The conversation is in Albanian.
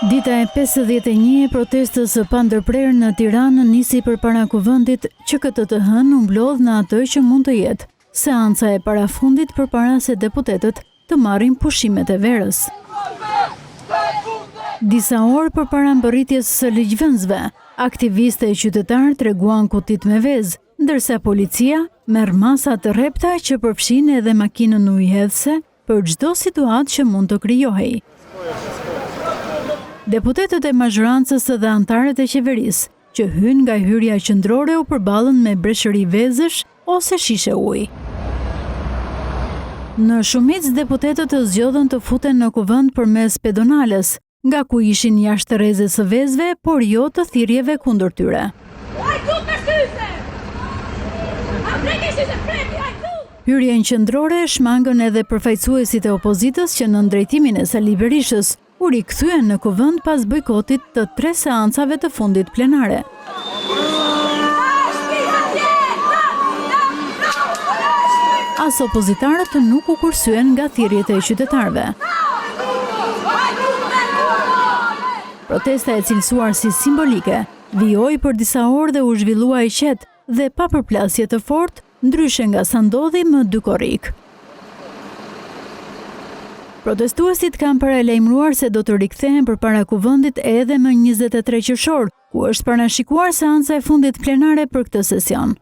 Dita e 51 e protestës së pandërprerë në Tiranë nisi përpara Kuvendit që këtë të hënë u mblodh në atë që mund të jetë seanca e parafundit përpara se deputetët të marrin pushimet e verës. Disa orë përpara mbërritjes së ligjvënësve, aktivistë e qytetarë treguan kutitë me vezë, ndërsa policia merr masa të rrepta që përfshijnë edhe makinën ujëhedhëse për çdo situatë që mund të krijohej. Deputetët e mazhorancës dhe anëtarët e qeverisë, që hynë nga hyrja qendrore u përballën me breshëri vezësh ose shishe uji. Në shumicë deputetët zgjodhën të futen në Kuvend përmes pedonales, nga ku ishin jashtë rrezes së vezëve, por jo të thirrjeve kundër tyre. Hyrjen qendrore e shmangën edhe përfaqësuesit e opozitës që nën drejtimin e Sali Berishës u rikthyen në Kuvend pas bojkotit të tre seancave të fundit plenare. As opozitarët nuk u kursyen nga thirrjet e qytetarëve. Protesta e cilësuar si simbolike, vijoi për disa orë dhe u zhvillua e qetë dhe pa përplasje të fortë, ndryshe nga sa ndodhi më 2 korrik. Protestuesit kanë paralajmëruar se do të rikthehen përpara Kuvendit edhe më 23 qershor, ku është parashikuar seanca e fundit plenare për këtë sesion.